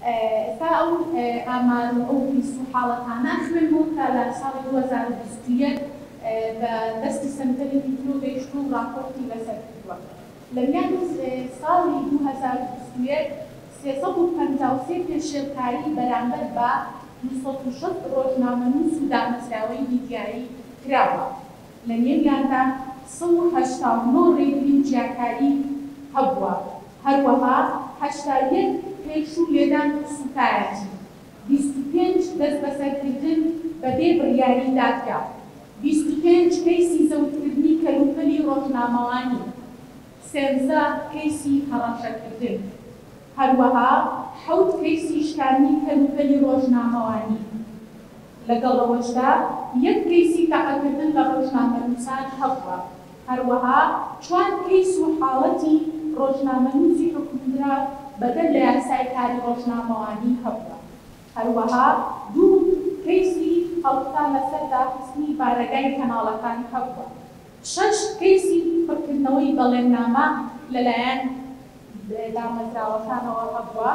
ئێستا ئەو ئامار و ئەو کەیس و حاڵەتانە ئەخوێنمەوە کە لە ساڵی 2021 بە دەستی سەنتەری میترۆ گەیشتووە و ڕاپۆرتی لەسەر کردووە. لە میانی ساڵی 2021 353 پێشێلکاری بەرامبەر بە 260 ڕۆژنامەنووس و دامەزراوەی میدیایی کراوە، لە نێویاندا 189 ڕێگری و جیاکاری هەبووە، هەروەها 81 هێرش و لێدان و سووکایەتی، 25 دەستبەسەرکردن بەبێ بڕیاری دادگا، 25 کەیسی زەوتکردنی کەلوپەلی ڕۆژنامەوانی، 13 کەیسی هەڕەشەکردن، هەروەها 7 کەیسی شکاندنی کەلوپەلی ڕۆژنامەوانی. لەگەڵ ئەوەشدا 1 کەیسی تەقەکردن لە ڕۆژنامەنووسان هەبووە، هەروەها 4 کەیس و حاڵەتی ڕۆژنامەنووسی حوکمدراو بەدەر لە یاسای کاری ڕۆژنامەوانی هەبووە، هەروەها 2 کەیسی هەڵکوتان لەسەر داخستنی بارەگای کەناڵەکان هەبووە، 6 کەیسی پڕکردنەوەی بەڵێننامە لەلایەن دامەزراوەکانەوە هەبووە.